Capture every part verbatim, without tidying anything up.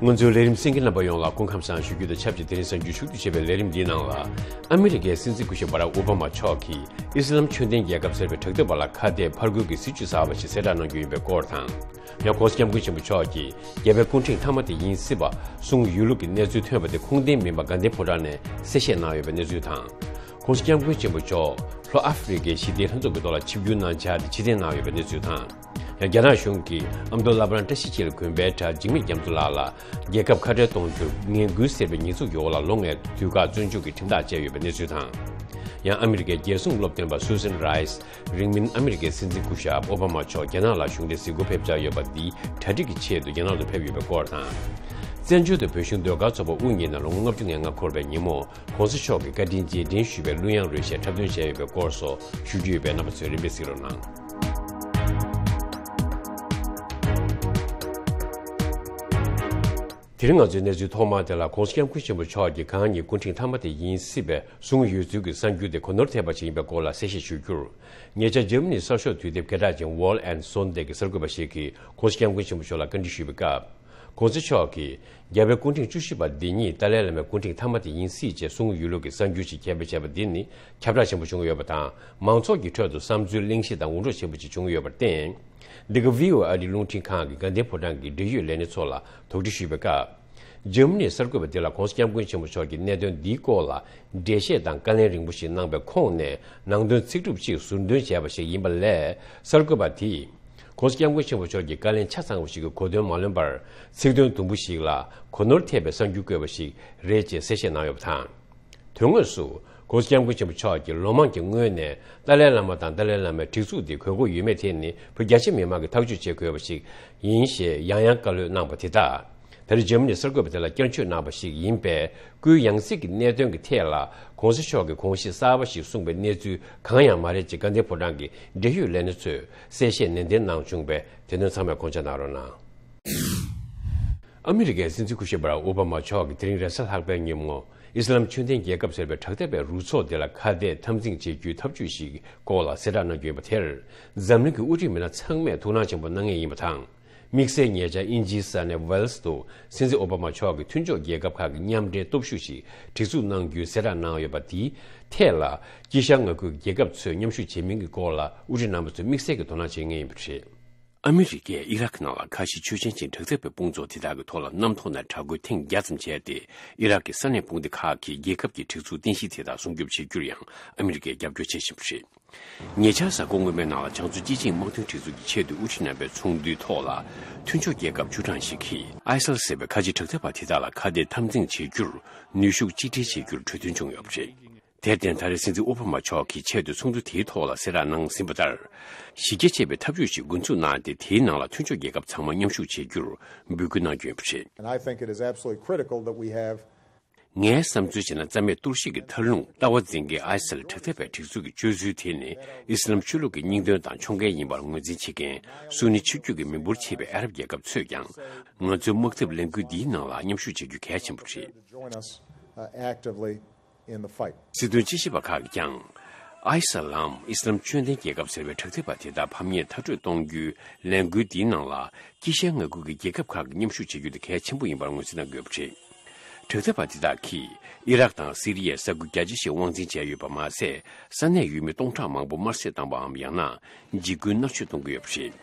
ང་ཚོའི་ལས་རིམ་གསན་མཁན་རྣམ་པ་ཡོངས་ལ་སྐུ་ཁམས་བཟང་ཞུ་རྒྱུ་དང་ཆབས་ཅིག་དེ་རིང་གཟའ་མཇུག་ཕྱོགས་བསྡུས་བྱས་པའི་ལས་རིམ་འདིའི་ནང་ལ། ཨ་མི་རི་ཀའི་སྲིད་འཛིན་སྐུ་ཞབས་བྷ་རག་ཨོ་བྷ་མ་མཆོག་གིས་ཨི་སི་ལམ་ཆོས་ལྡན་རྒྱལ་ཁབ་ཟེར་བའི་དྲག་འདོད་པ་ལ་ཁ་གཏད་ཕར་རྒོལ་གྱི་སྲིད་བྱུས་གསར་པ་ཞིག་གསལ་བསྒྲགས་གནང་རྒྱུ་ཡིན་པའི་སྐོར་དང་། ཡང་༸གོང་ས་༸སྐྱབས་མགོན་ཆེན་པོ་མཆོག་གིས་རྒྱལ་བའི་སྐུ་ཕྲེང་མཐའ་མ་དེ་ཡིན་སྲིད་པ་གསུང་ཡོད་ལུགས་ཀྱི་གནས་ཚུལ་ཐོན་པ་དེ་ཁུངས་ལྡན་མིན་པ་དགའ་ལྡན་ཕོ་བྲང་ནས་གསལ་བཤད་གནང་ཡོད་པའི་གནས་ཚུལ་དང་། ༸གོང་ས་༸སྐྱབས་མགོན་ཆེན་པོ་མཆོག་ལྷོ་ཨ་ཧྥེ་རི་ཁའི་ཞི་བདེའི་ལྷན་ཚོགས་ཀྱི་ཐོག་ལ་ཆིབས་བསྒྱུར་གནང་འཆར་དེ་ཕྱིར་འཐེན་གནང་ཡོད་པའི་གནས་ཚུལ་དང་། ཡང་རྒྱ་ནག་གཞུང་གིས་ཨ་མདོ་བླ་བྲང་བཀྲ་ཤིས་འཁྱིལ་དགོན་པའི་གྲྭ་འཇིགས་མེད་རྒྱ་མཚོ་ལགས་ལ་རྒྱལ་ཁབ་ཁ་བྲལ་གཏོང་རྒྱུར་ངན་སྐུལ་ཟེར་བའི་ཉེས་འཛུགས་ཀྱི་འོག་ལ་ལོ་ལྔའི་དུས་བཀག་བཙོན་འཇུག་གི་ཁྲིམས་ཐག་བཅད་ཡོད་པའི་གནས་ཚུལ་དང་། ཡང་ཨ་མི་རི་ཀའི་རྒྱལ་སྲུང་སློབ་སྟོན་པ་སུ་སན་རའིས་རིང་མིན་ཨ་མི་རི་ཀའི་སྲིད་འཛིན་སྐུ་ཞབས་ཨོ་བྷ་མ་མཆོག་རྒྱ་ནག་ལ་གཞུང་འབྲེལ་གཟིགས་སྐོར་ཕེབས་འཆར་ཡོད་པ་འདི་གྲ་སྒྲིག་གི་ཆེད་དུ་རྒྱ་ནག་ཏུ་ཕེབས་ཡོད་པའི་སྐོར་དང་། བཙན་བྱོལ་དུ་བོད་གཞུང་ཟློས་གར་ཚོགས་པ་དབུ་བརྙེས་ནས་ལོ་ངོ་ལྔ་བཅུ་ང་ལྔ་འཁོར་བའི་ཉིན་མོ། ༸གོང་ས་མཆོག་གི་བཀའ་དྲིན་རྗེས་དྲན་ཞུས་པའི་གླུ་དབྱངས་རོལ་ཆས་འཁྲབ་སྟོན་བྱས་ཡོད་པའི་སྐོར་སོགས་ཞུ་རྒྱུ་ཡོད་པས་རྣམ་པ་ཚོས་རིམ་པས་གཟིགས་རོགས་གནང་། དེ་རིང་ང་ཚོའི་གནས་ཚུལ་ཐོག་མ་དེ་ལ་༸གོང་ས་༸སྐྱབས་མགོན་ཆེན་པོ་མཆོག་གི་གང་ཉིད་སྐུ་ཕྲེང་མཐའ་མ་དེ་ཡིན་སྲིད་པའི་གསུང་ཡོད་ཚུལ་གྱི་གསར་འགྱུར་དེ་གོ་ནོར་ཐེབས་པ་ཞིག་ཡིན་པའི་སྐོར་ལ་གསལ་བཤད་ཞུ་རྒྱུར། ཉེ་ཆར་འཇར་མ་ནིའི་གསར་ཤོག་དུས་དེབ་སྐད་གྲགས་ཅན་World and Sunday གི་གསར་འགོད་པ་ཞིག་གིས་༸གོང་ས་༸སྐྱབས་མགོན་ཆེན་པོ་མཆོག་ལ་བཀའ་འདྲི་ཞུས་པའི་སྐབས། ༸གོང་ས་མཆོག་གིས་རྒྱལ་བའི་སྐུ་ཕྲེང་བཅུ་བཞི་པ་འདི་ཉིད་ཏཱ་ལའི་བླ་མའི་སྐུ་ཕྲེང་མཐའ་མ་དེ་ཡིན་སྲིད་ཅེས་གསུངས་ཡོད་ལུགས་ཀྱི་གསར་འགྱུར་ཞིག་ཁྱབ་སྤེལ་བྱས་པ་འདི་ནི་ཁྱབ་བསྒྲགས་ཆེན་པོ་བྱུང་ཡོད་པ་དང་། མང་ཚོགས་ཀྱི་ཁྲོད་དུ་བསམ་ཚུལ་གླེང་གཞི་དང་འུར་སྒྲོག་ཆེན་པོ་ཅིག་བྱུང་ཡོད་པར་བརྟེན། འདི་ག་ཝི་ཨོ་ཨེ་ཨ་རིའི་རླུང་འཕྲིན་ཁང་གིས་དགའ་ལྡན་ཕོ་བྲང་གི་འབྲེལ་ཡོད་ལས་སྣེ་ཚོ་ལ་དོགས་འདྲི་ཞུས་པའི་སྐབས། འཇར་མ་ནིའི་གསར་འགོད་པ་འདི་ལ་༸གོང་ས་༸སྐྱབས་མགོན་ཆེན་པོ་མཆོག་གིས་གནད་དོན་འདིའི་སྐོར་ལ་འགྲེལ་བཤད་དང་བཀའ་ལན་རིང་པོ་ཞིག་གནང་པའི་ཁོངས་ནས་ནང་དོན་ཚིག་གྲུབ་ཅིག་ཟུར་འདོན་བྱས་པ་ཞིག་ཡིན་པ་ལས། གསར་འགོད་པ་དེས་༸གོང་ས་༸སྐྱབས་མགོན་ཆེན་པོ་མཆོག་གི་བཀའ་ལན་ཆ་ཚང་བ་ཞིག་གི་གོ་དོན་མ་ལོན་པར། ཚིག་དོན་དུམ་བུ་ཞིག་ལ་གོ་ནོར་ཐེབས་པའི་གསར་འགྱུར་བཀོད་པ་ཞིག་རེད་ཅེས་གསལ་བཤད་གནང་ཡོད་པ་དང་། དོན་དངོས་སུ་༸གོང་ས་༸སྐྱབས་མགོན་ཆེན་པོ་མཆོག་གིས་ལོ་མང་གི་སྔོན་ནས་ཏཱ་ལའི་བླ་མ་དང་ཏཱ་ལའི་བླ་མའི་སྒྲིག་འཛུགས་དེ་དགོས་མཁོ་ཡོད་མེད་ཐད་ནས་བོད་རྒྱ་ཆེ་མི་མང་གིས་ཐག་གཅོད་བྱེད་དགོས་པ་ཞིག་ཡིན་ཞེས་ཡང་ཡང་བཀའ་སློབ་གནང་པ་དེ་དག་ད་རེས་འཇར་མ་ནིའི་གསར་འགོད་པ་དེ་ལ་བསྐྱར་བརྗོད་གནང་བ་ཞིག་ཡིན་པས། སྐུའི་ཡང་སྲིད་ཀྱི་གནད་དོན་གྱི་ཐད་ལ་༸གོང་ས་མཆོག་གིས་དགོངས་གཞི་གསར་པ་ཞིག་གསུངས་པའི་གནས་ཚུལ་གང་ཡང་མ་རེད་ཅེས་དགའ་ལྡན་ཕོ་བྲང་གི་འབྲེལ་ཡོད་ལས་སྣེ་ཚོས་གསལ་བཤད་ནན་ཏན་གནང་བྱུང་བས། དེ་དོན་ཚང་མས་དགོངས་འཇགས་གནང་རོགས་གནང་། ཨ་མི་རི་ཀའི་སྲིད་འཛིན་སྐུ་ཞབས་བྷ་རག་ཨོ་བྷ་མ་མཆོག་གིས་དེ་རིང་རེས་གཟའ་ལྷག་པའི་ཉིན་མོ། ཨི་སི་ལམ་ཆོས་ལྡན་རྒྱལ་ཁབ་ཟེར་བའི་དྲག་འདེད་པའི་རུ་ཚོགས་དེ་ལ་ཁ་གཏད་འཐབ་འཛིང་བྱེད་རྒྱུའི་ཐབས་ཇུས་ཤིག་སྐོར་ལ་གསལ་བསྒྲགས་གནང་རྒྱུ་ཡིན་པ་དེར། འཛམ་གླིང་གི་དབུ་ཁྲིད་མི་སྣ་ཚང་མས་ཐུགས་སྣང་ཆེན་པོ་གནང་ངེས་ཡིན་པ་དང་། དམིགས་བསལ་ཉེ་ཆར་དབྱིན་ཇིའི་ས་གནས་ཝེལ་སི་དུ་སྲིད་འཛིན་ཨོ་བྷ་མ་མཆོག་གིས་མཐུན་ཕྱོགས་རྒྱལ་ཁབ་ཁག་གི་མཉམ་འབྲེལ་སྟོབས་ཤུགས་ཤིག་སྒྲིག་འཛུགས་གནང་རྒྱུའི་གསལ་བསྒྲགས་གནང་ཡོད་པ་དེའི་ཐད་ལ། དཀྱིལ་ཤར་མངའ་ཁུལ་གྱི་རྒྱལ་ཁབ་ཚོས་མཉམ་ཞུགས་བྱེད་མིན་གྱི་སྐོར་ལ་དབུ་ཁྲིད་རྣམ་པ་ཚོས་དམིགས་བསལ་གྱི་དོ་སྣང་བྱེད་མཁན་ཡིན་པ་རེད། ཨ་མི་རི་ཀས་ཨི་རག་ནང་ལ་ཁ་ཤས་ཆོས་ཅན་གྱི་དྲག་འདེད་པའི་དཔུང་ཚོགས་དེ་དག་གི་ཐོག་ལ་གནམ་ཐོག་ནས་དྲག་རྒོལ་ཐེངས་བརྒྱ་ཙམ་བྱས་ཏེ། ཨི་རག་གི་ས་གནས་དཔུང་སྡེ་ཁག་གིས་རྒྱལ་ཁབ་ཀྱི་སྒྲིག་འཛུགས་རྟེན་གཞི་དེ་དག་སྲུང་སྐྱོབ་བྱེད་རྒྱུར་ཡང་ཨ་མི་རི་ཀས་རྒྱབ་སྐྱོར་བྱེད་བཞིན་པ་རེད། ཉེ་ཆར་གཟའ་འཁོར་སྔོན་མའི་ནང་ལ་བྱང་མཚོ་སྤྱི་ཆིངས་དམག་དོན་སྒྲིག་འཛུགས་ཀྱི་ཆེས་མཐོའི་དབུ་ཁྲིད་རྣམ་པའི་ཚོགས་འདུའི་ཐོག་ལ། མཐུན་ཕྱོགས་རྒྱལ་ཁབ་བཅུ་གྲངས་ཤིག་གིས་ཨའི་སེལ་ཟེར་བའི་ཁ་ཆེ་དྲག་འདེད་པ་དེ་དག་ལ་ཁ་གཏད་འཐབ་འཛིང་བྱེད་རྒྱུར་ནུས་ཤུགས་གཅིག་སྒྲིལ་བྱེད་རྒྱུར་གྲོས་མཐུན་བྱུང་ཡོད་པ་རེད། དེར་བརྟེན། ད་རེས་སྲིད་འཛིན་ཨོ་བྷ་མ་མཆོག་གིས་ཆེད་དུ་ཚོགས་འདུ་དེའི་ཐོག་ལ་གསལ་བསྒྲགས་གནང་ཟིན་པ་ལྟར། གཞི་རྒྱ་ཆེ་བའི་ཐབས་ཇུས་ཤིག་འགོ་འཛུགས་གནང་སྟེ། དེའི་ནང་ལ་མཐུན་ཕྱོགས་རྒྱལ་ཁབ་ཚང་མ་མཉམ་ཞུགས་བྱེད་རྒྱུར་འབོད་སྐུལ་གནང་རྒྱུ་ཡིན་པ་རེད། And I think it is absolutely critical that we have ངས་བསམ་ཚུལ་བྱས་ན། རྩ་མེད་གཏོར་བཤིག་གི་མཐའ་ལྷུང་ལྟ་བ་འཛིན་མཁན་ཨའི་སེལ་དྲག་འདེད་པའི་སྒྲིག་འཛུགས་ཀྱི་སྤྱོད་ཚུལ་དེ་ནི་ཨི་སི་ལམ་ཆོས་ལུགས་ཀྱི་སྙིང་དོན་དང་ཕྱོགས་འགལ་ཡིན་པར་ངོས་འཛིན་བྱེད་མཁན་སུ་ནི་ཆོས་བརྒྱུད་ཀྱི་མི་འབོར་ཆེ་བའི་ཨ་རབ་རྒྱལ་ཁབ་ཚོས་ཀྱང་། ང་ཚོའི་དམག་འཐབ་ལས་འགུལ་འདིའི་ནང་ལ་མཉམ་ཞུགས་བྱེད་རྒྱུ་གལ་ཆེན་པོ་རེད། Join us, uh, actively in the fight. སྲིད་དོན་དཔྱད་ཞིབ་པ་ཁག་གིས་ཀྱང་། ཨའི་སི་ལམ་ཨི་སི་ལམ་ཆོས་ལྡན་རྒྱལ་ཁབ་ཟེར་བའི་དྲག་འདེད་པ་དེ་དག་ཕམ་ཉེས་མཐར་སྐྲོད་གཏོང་རྒྱུའི་ལས་འགུལ་འདིའི་ནང་ལ། དཀྱིལ་ཤར་མངའ་ཁུལ་གྱི་རྒྱལ་ཁབ་ཁག་གིས་མཉམ་ཞུགས་བྱེད་རྒྱུ་དེ་གལ་ཆེན་པོ་ཡིན་པར་ངོས་འཛིན་གནང་དགོས་པ་རེད། དྲག་འདེད་པ་དེ་དག་གིས་ཨི་རག་དང་སི་རི་ཡའི་ས་ཁུལ་རྒྱ་ཆེ་ཞིག་དབང་འཛིན་བྱས་ཡོད་པ་མ་ཟད། ས་གནས་ཡུལ་མི་སྟོང་ཕྲག་མང་པོ་དམར་གསོད་བཏང་བའམ། ཡང་ན་འཇིགས་སྐུལ་མནར་གཅོད་གཏོང་གི་ཡོད་པ་རེད།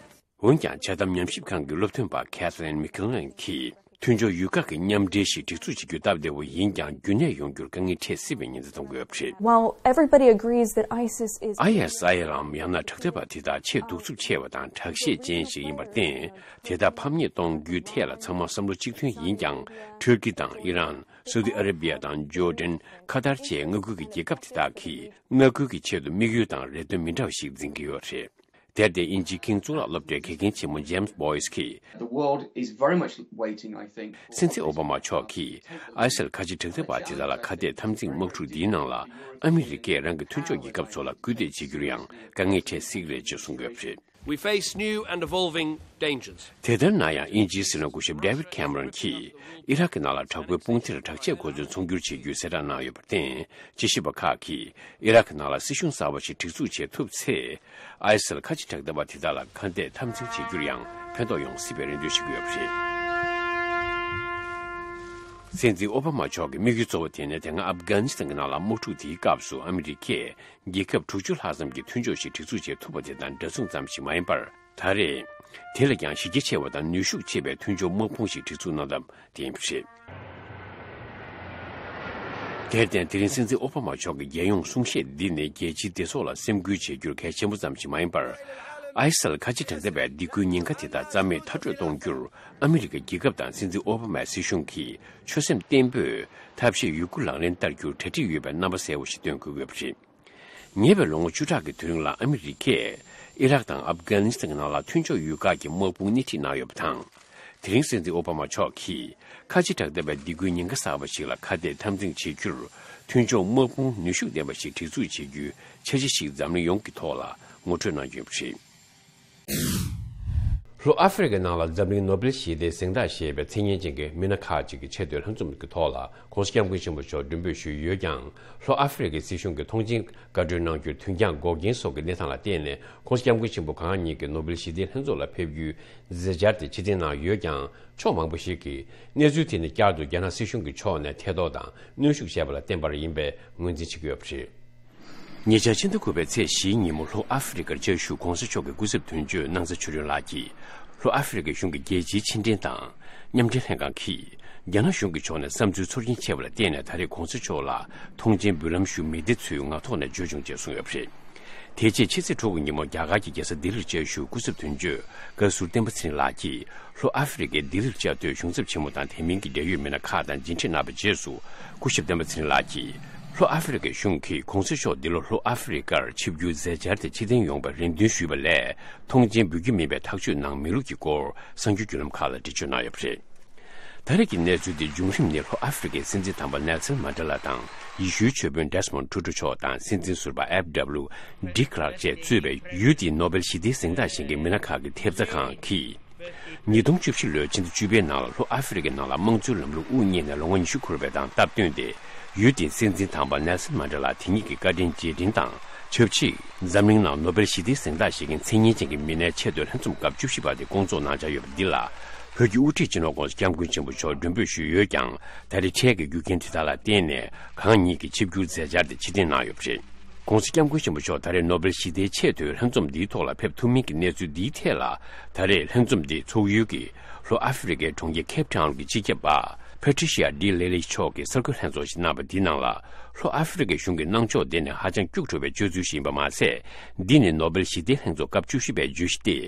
འོན་ཀྱང་། ཇ་དམ་ཉམས་ཞིབ་ཁང་གི་སློབ་སྟོན་པ་Kathleen McKinley་གིས། མཐུན་ཕྱོགས་ཡུལ་ཁག་གི་མཉམ་འབྲེལ་ཞིག་སྒྲིག་འཛུགས་བྱེད་རྒྱུ་སྟབས་བདེ་བོ་ཡིན་ཀྱང་། རྒྱུན་གནས་ཡོང་རྒྱུར་དཀའ་ངལ་འཕྲད་སྲིད་པའི་ཉེན་ཚ་མཐོང་གི་ཡོད་པ་རེད། While everybody agrees that ISIS is ཨའི་ཨེས་ཨའི་ལམ། ཡང་ན་དྲག་འདེད་པ་དེ་དག་ཆེས་གདུག་རྩུབ་ཆེ་བ་དང་། དྲག་ཤེད་ཅན་ཞིག་ཡིན་པར་བརྟེན། དེ་དག་ཕམ་ཉེས་གཏོང་རྒྱུའི་ཐད་ལ་ཚང་མ་བསམ་བློ་གཅིག་མཐུན་ཡིན་ཀྱང་། ཊུར་ཀི་དང་ཨི་རན། སོ་ཏི་ཨ་ར་བི་ཡ་དང་ཇོར་ཌན། ཁ་ཐར་བཅས་མངའ་ཁུལ་གྱི་རྒྱལ་ཁབ་དེ་དག་གིས། མངའ་ཁུལ་གྱི་ཆེད་དུ་དམིགས་ཡུལ་དང་རེ་འདུན་མི་འདྲ་བ་ཞིག་འཛིན་གྱི་ཡོད་རེད། དེར་བརྟེན། དབྱིན་ཇིའི་ཁིང་གཙུག་ལག་སློབ་གྲྭའི་དགེ་རྒན་ཆེན་མོ་James Boyce་གིས། The world is very much waiting, I think. སྲིད་འཛིན་ཨོ་བྷ་མ་མཆོག་གིས་ཨའི་སེལ་ཁ་ཆེ་དྲག་འདེད་པ་དེ་དག་ལ་ཁ་གཏད་འཐབ་འཛིང་དམག་འཁྲུག་འདིའི་ནང་ལ་ཨ་མི་རི་ཀས་རང་གི་མཐུན་ཕྱོགས་རྒྱལ་ཁབ་ཚོ་ལ་སྐུལ་འདེད་བྱེད་རྒྱུར་ཡང་དཀའ་ངལ་འཕྲད་སྲིད་ཀྱི་རེད་ཅེས་གསུང་གི་ཡོད་པ་རེད། We face new and evolving dangers. དེ་ལྟར་ན་ཡང་། དབྱིན་ཇིའི་སྲིད་བློན་སྐུ་ཞབས་David Cameron་གྱིས་ཨི་རག་གི་ནང་ལ་དྲག་པོའི་དཔུང་སྡེར་དྲག་ཆས་གོ་མཚོན་ཚོང་སྒྱུར་བྱེད་རྒྱུའི་གསལ་བསྒྲགས་གནང་ཡོད་པར་བརྟེན། དཔྱད་ཞིབ་པ་ཁག་གིས་ཨི་རག་གི་ནང་ལ་སྲིད་གཞུང་གསར་བ་ཞིག་སྒྲིག་འཛུགས་བྱེད་ཐུབ་ཚེ། ཨའི་སེལ་ཁ་ཆེ་དྲག་འདེད་པ་དེ་དག་ལ་ཁ་གཏད་འཐབ་འཛིང་བྱེད་རྒྱུར་ཡང་ཕན་ཐོགས་ཡོང་སྲིད་པའི་རེ་འདུན་ཞུ་གི་ཡོད་པ་རེད། སྲིད་འཛིན་ཨོ་བྷ་མ་མཆོག་གི་དམིགས་ཡུལ་གཙོ་བོ་དེ་ནི་དེ་སྔ་ཨབ་གྷ་ནི་སི་ཐན་གྱི་ནང་ལ་དམག་འཁྲུག་དེའི་སྐབས་སུ་ཨ་མི་རི་ཀས་རྒྱལ་ཁབ་དྲུག་ཅུ་ལྷག་ཙམ་གྱི་མཐུན་ཕྱོགས་ཤིག་སྒྲིག་འཛུགས་བྱེད་ཐུབ་པ་དེ་དང་འདྲ་མཚུངས་ཙམ་ཞིག་མ་ཡིན་པར། ད་རེས། དེ་ལས་ཀྱང་གཞི་རྒྱ་ཆེ་བ་དང་ནུས་ཤུགས་ཆེ་བའི་མཐུན་ཕྱོགས་དམག་དཔུང་ཞིག་སྒྲིག་འཛུགས་གནང་ཐབས་དེ་ཡིན་པ་རེད། དེར་བརྟེན། དེ་རིང་སྲིད་འཛིན་ཨོ་བྷ་མ་མཆོག་གི་རྒྱལ་ཡོངས་གསུང་བཤད་འདི་ནི་རྒྱལ་སྤྱིའི་བདེ་སྲུང་ལ་སེམས་ཁུར་བྱེད་རྒྱུར་གལ་ཆེན་པོ་ཙམ་ཞིག་མ་ཡིན་པར། ཨའི་སི་ལ་ཁ་ཆེ་དྲག་འདས་པའི་སྡིགས་སྐུལ་ཉེན་ཁ་དེ་དག་རྩ་མེད་མཐར་སྐྲོད་གཏོང་རྒྱུར་ཨ་མི་རི་ཀ་རྒྱལ་ཁབ་དང་སྲིད་འཛིན་ཨོ་བྷ་མའི་སྲིད་གཞུང་གིས་ཆོད་སེམས་བརྟན་པོས་ཐབས་ཤེས་ཡོད་རྒུ་ལག་ལེན་བསྟར་རྒྱུར་གྲ་སྒྲིག་ཡོད་པའི་རྣམ་པ་གསལ་བོ་ཞིག་སྟོན་དགོས་ཀྱི་ཡོད་པ་རེད། ཉེ་བའི་ལོ་ངོ་བཅུ་ཕྲག་གི་དུས་རིང་ལ་ཨ་མི་རི་ཀས་ཨི་རག་དང་ཨབ་གྷ་ནི་སི་ཐན་གྱི་ནང་ལ་མཐུན་ཕྱོགས་ཡུལ་ཁག་གི་དམག་དཔུང་སྣེ་ཁྲིད་གནང་ཡོད་པ་དང་། དེ་རིང་སྲིད་འཛིན་ཨོ་བྷ་མ་མཆོག་གིས་ཁ་ཆེ་དྲག་འདས་པའི་སྡིགས་སྐུལ་ཉེན་ཁ་གསར་པ་ཞིག་ལ་ཁ་གཏད་འཐབ་འཛིང་བྱེད་རྒྱུར་མཐུན་ཕྱོགས་དམག་དཔུང་ནུས་ཤུགས་ལྡན་པ་ཞིག་སྒྲིག་འཛུགས་བྱེད་རྒྱུའི་འཆར་གཞི་ཞིག་འཛམ་གླིང་ཡོངས་ཀྱི་ཐོག་ལ་ངོ་སྤྲོད་གནང་རྒྱུ་ཡིན་པ་རེད། ལྷོ་ཨ་ཧྥེ་རི་ཀའི་ནང་ལ་འཛམ་གླིང་ནོ་སྦེལ་ཞི་བདེའི་གཟེངས་རྟགས་བཞེས་པའི་མཚན་སྙན་ཅན་གྱི་མི་སྣ་ཁག་ཅིག་གི་ཆེས་མཐོའི་ལྷན་འཛོམས་ཀྱི་ཐོག་ལ་༸གོང་ས་༸སྐྱབས་མགོན་ཆེན་པོ་མཆོག་མགྲོན་འབོད་ཞུས་ཡོད་ཀྱང་། ལྷོ་ཨ་ཧྥེ་རི་ཀའི་སྲིད་གཞུང་གིས་མཐོང་མཆན་བཀའ་འཁྲོལ་གནང་རྒྱུར་དུས་འགྱངས་འགོག་རྐྱེན་སོགས་ཀྱི་གནས་སྟངས་ལ་བརྟེན་ནས་༸གོང་ས་༸སྐྱབས་མགོན་ཆེན་པོ་གང་ཉིད་ཀྱིས་ནོ་སྦེལ་ཞི་བདེའི་ལྷན་ཚོགས་ལ་ཕེབས་རྒྱུའི་མཛད་འཆར་དེ་ཕྱིར་འཐེན་གནང་ཡོད་ཀྱང་། ཕྱོགས་མང་པོ་ཞིག་གིས་གནས་ཚུལ་དེ་ནི་བསྐྱར་དུ་རྒྱ་ནག་སྲིད་གཞུང་གི་ཕྱོགས་ནས་ཐེ་གཏོགས་དང་གནོན་ཤུགས་བྱས་པ་ལ་བརྟེན་པ་ཡིན་པའི་ངོས་འཛིན་བྱེད་ཀྱི་ཡོད་པ་རེད། ཉེ་ཆར་ཕྱི་ཟླ་དགུ་པའི་ཚེས་བཞིའི་ཉིན་མོ་ལྷོ་ཨ་ཧྥེ་རི་ཀར་བཅའ་བཞུགས་༸གོང་ས་མཆོག་གི་སྐུ་ཚབ་དོན་གཅོད་སྣང་ཚ་ཆོས་སྒྲོན་ལགས་ཀྱིས་ལྷོ་ཨ་ཧྥེ་རི་ཀའི་གཞུང་གི་རྒྱལ་སྤྱིའི་ཕྱི་འབྲེལ་དང་མཉམ་འབྲེལ་ལྷན་ཁང་གིས་རྒྱ་ནག་གཞུང་གི་ཕྱོགས་ནས་བསམ་ཚུལ་ཚོར་སྐྱེན་ཆེ་བ་ལ་བརྟེན་ནས་ད་རེས་༸གོང་ས་མཆོག་ལ་མཐོང་མཆན་འབུལ་ལམ་ཞུ་མི་བདེ་ཚུལ་ངག་ཐོག་ནས་བརྗོད་བྱུང་ཅེས་གསུངས་ཡོད་པ་རེད། དེ་རྗེས་ཕྱི་ཚེས་དྲུག་གི་ཉིན་མོ་རྒྱ་གར་གྱི་རྒྱལ་ས་ལྡི་ལིར་བཅའ་བཞུགས་སྐུ་ཚབ་དོན་གཅོད་བཀའ་ཟུར་བསྟན་པ་ཚེ་རིང་ལགས་ཀྱིས་ལྷོ་ཨ་ཧྥེ་རི་ཀའི་ལྡི་ལིར་བཅའ་སྡོད་གཞུང་ཚབ་ཆེན་མོ་དང་དེ་མིན་གྱི་འབྲེལ་ཡོད་མི་སྣ་ཁག་དང་མཇལ་འཕྲད་གནང་བའི་རྗེས་སུ། སྐུ་ཞབས་བསྟན་པ་ཚེ་རིང་ལགས་ཀྱིས་ལྷོ་ཨ་ཧྥེ་རི་ཀའི་གཞུང་གིས་༸གོང་ས་མཆོག་འདི་ལོ་ལྷོ་ཨ་ཧྥེ་རི་ཀར་ཆིབས་བསྒྱུར་མཛད་འཆར་དེ་ཕྱིར་འཐེན་ཡོང་བའི་རེ་འདུན་ཞུས་པ་ལས་མཐོང་མཆན་འབུལ་རྒྱུ་མིན་པའི་ཐག་གཅོད་གནང་མེད་ལུགས་ཀྱི་སྐོར་གསར་འགྱུར་བརྒྱུད་ལམ་ཁག་ལ་འགྲེལ་བརྗོད་གནང་ཡོད་པ་རེད། ད་རེས་ཀྱི་གནས་ཚུལ་འདི་བྱུང་རིམ་ནི་ལྷོ་ཨ་ཧྥེ་རི་ཀའི་སྲིད་འཛིན་དམ་པ་ནེལ་སན་མན་ཌེ་ལ་དང་ཡེ་ཤུའི་ཆོས་དཔོན་ཌེ་སི་མོན་ཊུ་ཊུ་མཆོག་དང་སྲིད་འཛིན་ཟུར་པ་ཨེབ་ཌབ་ལུ་ཌི་ཀི་ལགས་བཅས་གཙོས་པའི་ཡུལ་དེའི་ནོ་སྦེལ་ཞི་བདེའི་གཟེངས་རྟགས་བཞེས་མཁན་མི་སྣ་ཁག་གི་ཐེབས་རྩ་ཁང་གིས། ཉིས་སྟོང་བཅུ་བཞི་ལོའི་ཕྱི་ཟླ་བཅུ་པའི་ནང་ལ་ལྷོ་ཨ་ཧྥེ་རི་ཀའི་ནང་ལ་དམངས་གཙོའི་ལམ་ལུགས་དབུ་བརྙེས་ནས་ལོ་ངོ་ཉི་ཤུ་འཁོར་བའི་དང་སྟབས་བསྟུན་ཏེ། ཡུལ་དེའི་སྲིད་འཛིན་དམ་པ་ནེལ་སན་མན་ཌེ་ལ་དེ་ཉིད་ཀྱི་བཀའ་དྲིན་རྗེས་དྲན་དང་ཆབས་ཅིག་འཛམ་གླིང་ནང་ནོ་སྦེལ་ཞི་བདེའི་གཟེངས་རྟགས་བཞེས་མཁན་མཚན་སྙན་ཅན་གྱི་མི་སྣའི་ཆེས་མཐོའི་ལྷན་འཛོམས་སྐབས་བཅུ་བཞི་པ་དེ་སྐོང་ཚོགས་གནང་འཆར་ཡོད་པ་འདི་ལ། བོད་ཀྱི་དབུ་ཁྲིད་སྤྱི་ནོར་༸གོང་ས་༸སྐྱབས་མགོན་ཆེན་པོ་མཆོག་མགྲོན་འབོད་ཞུས་ཡོད་ཀྱང་། ད་རེས་འཕྲལ་གྱི་རྒྱུ་རྐྱེན་དེ་དག་ལ་བརྟེན་ནས་གང་ཉིད་ཀྱི་ཆིབས་བསྒྱུར་མཛད་འཆར་དེ་ཕྱིར་འཐེན་གནང་ཡོད་པ་རེད། ༸གོང་ས་༸སྐྱབས་མགོན་ཆེན་པོ་མཆོག་ད་རེས་ནོ་སྦེལ་ཞི་བདེའི་ཆེས་མཐོའི་ལྷན་འཛོམས་འདིའི་ཐོག་ལ་ཕེབས་ཐུབ་མིན་གྱི་གནས་ཚུལ་འདིའི་ཐད་ལ། ད་རེས་ལྷན་འཛོམས་འདི་ཚོགས་ཡུལ་གྱི་ལྷོ་ཨ་ཧྥེ་རི་ཀའི་གྲོང་ཁྱེར་ཁེབ་ཊའུན་གྱི་སྤྱི་ཁྱབ་པ་ཕ་ཊི་ཤི་ཡ་ཌི་ལེ་ལི་མཆོག་གིས་གསར་འགོད་ལྷན་ཚོགས་ཤིག་གནང་བ་འདིའི་ནང་ལ། ལྷོ་ཨ་ཧྥེ་རི་ཀའི་གཞུང་གི་གནང་ཕྱོགས་འདི་ནི་ཧ་ཅང་སྐྱུག་བྲོ་བའི་སྤྱོད་ཚུལ་ཞིག་ཡིན་པ་མ་ཟད། འདི་ནི་ནོ་སྦེལ་ཞི་བདེའི་ལྷན་ཚོགས་སྐབས་བཅུ་བཞི་པའི་བརྗོད་གཞི་སྟེ།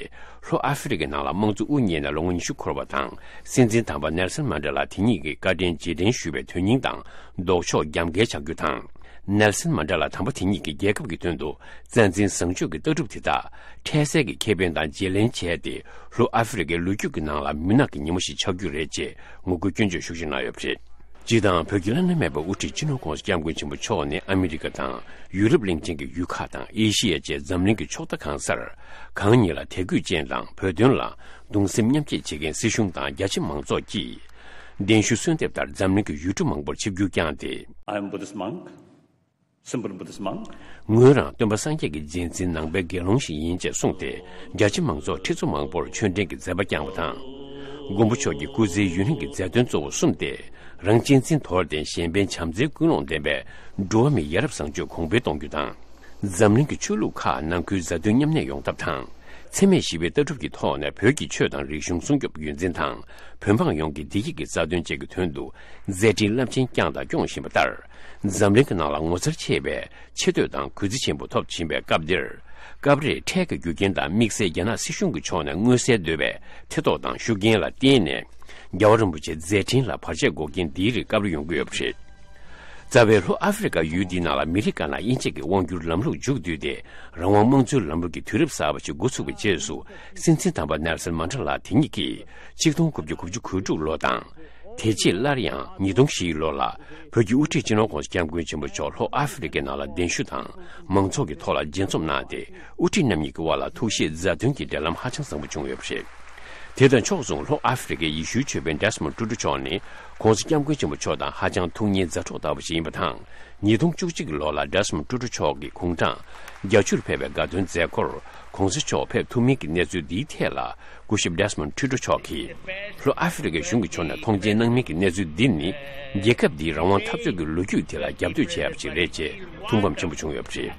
ལྷོ་ཨ་ཧྥེ་རི་ཀའི་ནང་ལ་དམངས་གཙོ་དབུ་བརྙེས་ནས་ལོ་ངོ་ཉི་ཤུ་འཁོར་བ་དང་། སྲིད་འཛིན་དམ་པ་ནེལ་སན་མན་ཌེ་ལ་དེ་ཉིད་ཀྱི་བཀའ་དྲིན་རྗེས་དྲན་ཞུ་བའི་དོན་སྙིང་དང་ལྡོག་ཕྱོགས་རྒྱབ་འགལ་བྱ་རྒྱུ་དང་། ནེལ་སན་མན་ཌེ་ལ་དམ་པ་དེ་ཉིད་ཀྱིས་རྒྱལ་ཁབ་ཀྱི་དོན་དུ་རྩ་འཛིན་བཟང་སྤྱོད་ཀྱི་ལྟ་གྲུབ་དེ་དག་འཕྲལ་སེལ་གྱི་ཁེ་ཕན་དང་བརྗེ་ལེན་བྱས་ཏེ། ལྷོ་ཨ་ཧྥེ་རི་ཀའི་ལོ་རྒྱུས་ཀྱི་ནང་ལ་མུན་ནག་གི་ཉིན་མོ་ཞིག་ཆགས་རྒྱུ་རེད་ཅེས་ངོ་རྒོལ་སྐྱོན་བརྗོད་ཤུགས་ཆེ་གནང་ཡོད་པ་རེད། སྤྱིར་བཏང་བོད་ཀྱི་བླ་ན་མེད་པའི་དབུ་ཁྲིད་སྤྱི་ནོར་༸གོང་ས་༸སྐྱབས་མགོན་ཆེན་པོ་མཆོག་ནི་ཨ་མི་རི་ཀ་དང་ཡུ་རོབ་གླིང་ཆེན་གྱི་ཡུལ་ཁག་དང་ཨེ་ཤི་ཡ་བཅས་འཛམ་གླིང་གི་ཕྱོགས་མཐའ་གང་སར་གང་ཉིད་ལ་དད་གུས་ཅན་དང་བོད་དོན་ལ་གདུང་སེམས་མཉམ་སྐྱེད་བྱེད་མཁན་སྲིད་གཞུང་དང་རྒྱ་ཆེ་མང་ཚོགས་ཀྱིས། གདན་ཞུ་གསོལ་འདེབས་ལྟར་འཛམ་གླིང་གི་ཡུལ་གྲུ་མང་པོར་ཆིབས་བསྒྱུར་བསྐྱངས་ཏེ། I am Buddhist monk. Simple Buddhist monk. ངོས་རང་སྟོན་པ་སངས་རྒྱས་ཀྱི་རྗེས་འཛིན་ནང་པའི་དགེ་སློང་ཞིག་ཡིན་ཅེས་གསུངས་ཏེ། རྒྱ་ཆེ་མང་ཚོགས་ཁྲི་ཚོ་མང་པོར་ཆོས་འབྲེལ་གྱི་མཛད་པ་བསྐྱངས་པ་དང་། མགོན་པོ་མཆོག་གི་སྐུ་ཚེའི་ཡུན་རིང་གི་མཛད་དོན་གཙོ་བོ་གསུམ་སྟེ། རང་གཅེས་འཛིན་དོར་ཏེ་གཞན་ཕན་བྱམས་བརྩེའི་ཀུན་སློང་ལྡན་པའི་འགྲོ་བ་མིའི་ཡ་རབས་བཟང་སྤྱོད་གོང་འཕེལ་གཏོང་རྒྱུ་དང་། འཛམ་གླིང་གི་ཆོས་ལུགས་ཁག་ནང་ཁུལ་མཛའ་མཐུན་མཉམ་གནས་ཡོང་ཐབས་དང་། འཚེ་མེད་ཞི་བའི་ལྟ་གྲུབ་ཀྱི་ཐོག་ནས་བོད་ཀྱི་ཆོས་དང་རིག་གཞུང་སྲུང་སྐྱོབ་ཡུན་འཛིན་དང་། བོད་འབངས་ཡོངས་ཀྱི་བདེ་སྐྱིད་ཀྱི་རྩ་དོན་བཅས་ཀྱི་དོན་དུ་མཛད་འཕྲིན་རླབས་ཆེན་བསྐྱངས་དང་སྐྱོང་བཞིན་པ་ལྟར། འཛམ་གླིང་གི་ནང་ལ་ངོ་མཚར་ཆེ་བའི་ཆེ་བསྟོད་དང་གུས་བརྩི་ཆེན་པོ་ཐོབ་བཞིན་པའི་སྐབས་འདིར། སྐབས་རེ་འཕྲལ་གྱི་རྒྱུ་རྐྱེན་དང་དམིགས་བསལ་རྒྱ་ནག་སྲིད་གཞུང་གི་ཕྱོགས་ནས་མངོན་གསལ་དོད་པའི་ཐེ་གཏོགས་དང་ཤུགས་རྐྱེན་ལ་བརྟེན་ནས། རྒྱལ་བ་རིན་པོ་ཆེའི་མཛད་འཕྲིན་ལ་བར་ཆད་འགོག་རྐྱེན་འདིའི་རིགས་སྐབས་རེ་ཡོང་གི་ཡོད་པ་རེད། རྩ་བའི་ལྷོ་ཨ་ཧྥེ་རི་ཀ་ཡུལ་འདིའི་ནང་ལ་མི་རིགས་ཁག་ནང་དབྱེ་འབྱེད་ཀྱི་དབང་སྒྱུར་ལམ་ལུགས་མཇུག་བསྡུས་ཏེ། རང་དབང་དམངས་གཙོའི་ལམ་ལུགས་ཀྱི་དུས་རབས་གསར་པ་ཞིག་འགོ་ཚུགས་པའི་རྗེས་སུ། སྲིད་འཛིན་དམ་པ་ནེལ་སན་མན་ཌེ་ལ་དེ་ཉིད་ཀྱིས་ཆིག་སྟོང་དགུ་བརྒྱ་དགུ་བཅུ་གོ་དྲུག་ལོ་དང་། དེ་རྗེས་སླར་ཡང་ཉིས་སྟོང་བཞི་ལོ་ལ་བོད་ཀྱི་དབུ་ཁྲིད་སྤྱི་ནོར་༸གོང་ས་༸སྐྱབས་མགོན་ཆེན་པོ་མཆོག་ལྷོ་ཨ་ཧྥེ་རི་ཀའི་ནང་ལ་གདན་ཞུ་དང་མང་ཚོགས་ཀྱི་ཐོག་ལ་མཇལ་འཛོམས་གནང་སྟེ། དབུ་ཁྲིད་རྣམ་གཉིས་ཀྱི་དབར་ལ་ཐུགས་བཞེས་མཛའ་མཐུན་གྱི་འབྲེལ་ལམ་ཧ་ཅང་བཟང་པོ་བྱུང་ཡོད་པ་རེད། དེ་དང་ཕྱོགས་མཚུངས་ལྷོ་ཨ་ཧྥེ་རི་ཁའི་ཡེ་ཤུའི་ཆོས་དཔོན་ཌེ་སི་མོན་ཊུ་ཊུ་མཆོག་ནི་༸གོང་ས་༸སྐྱབས་མགོན་ཆེན་པོ་མཆོག་དང་ཧ་ཅང་ཐུགས་མཉེས་མཛའ་གྲོགས་ལྟ་བུ་ཞིག་ཡིན་པ་དང་། ཉིས་སྟོང་བཅུ་གཅིག་གི་ལོ་ལ་ཌེ་སི་མོན་ཊུ་ཊུ་མཆོག་གི་དགུང་གྲངས་བརྒྱད་ཅུར་ཕེབས་པའི་དགའ་སྟོན་མཛད་སྒོར་༸གོང་ས་མཆོག་ཕེབས་ཐུབ་མིན་གྱི་གནས་ཚུལ་འདིའི་ཐད་ལ་སྐུ་ཞབས་ཌེ་སི་མོན་ཊུ་ཊུ་མཆོག་གིས། ལྷོ་ཨ་ཧྥེ་རི་ཁའི་གཞུང་གི་ཕྱོགས་ནས་མཐོང་མཆན་གནང་མིན་གྱི་གནས་ཚུལ་འདི་ནི། རྒྱལ་ཁབ་འདིའི་རང་དབང་འཐབ་རྩོད་ཀྱི་ལོ་རྒྱུས་དེ་ལ་རྒྱབ་གཏོད་བྱས་པ་ཞིག་རེད་ཅེས་ཐུགས་ཕམ་ཆེན་པོ་བྱུང་ཡོད་པ་རེད།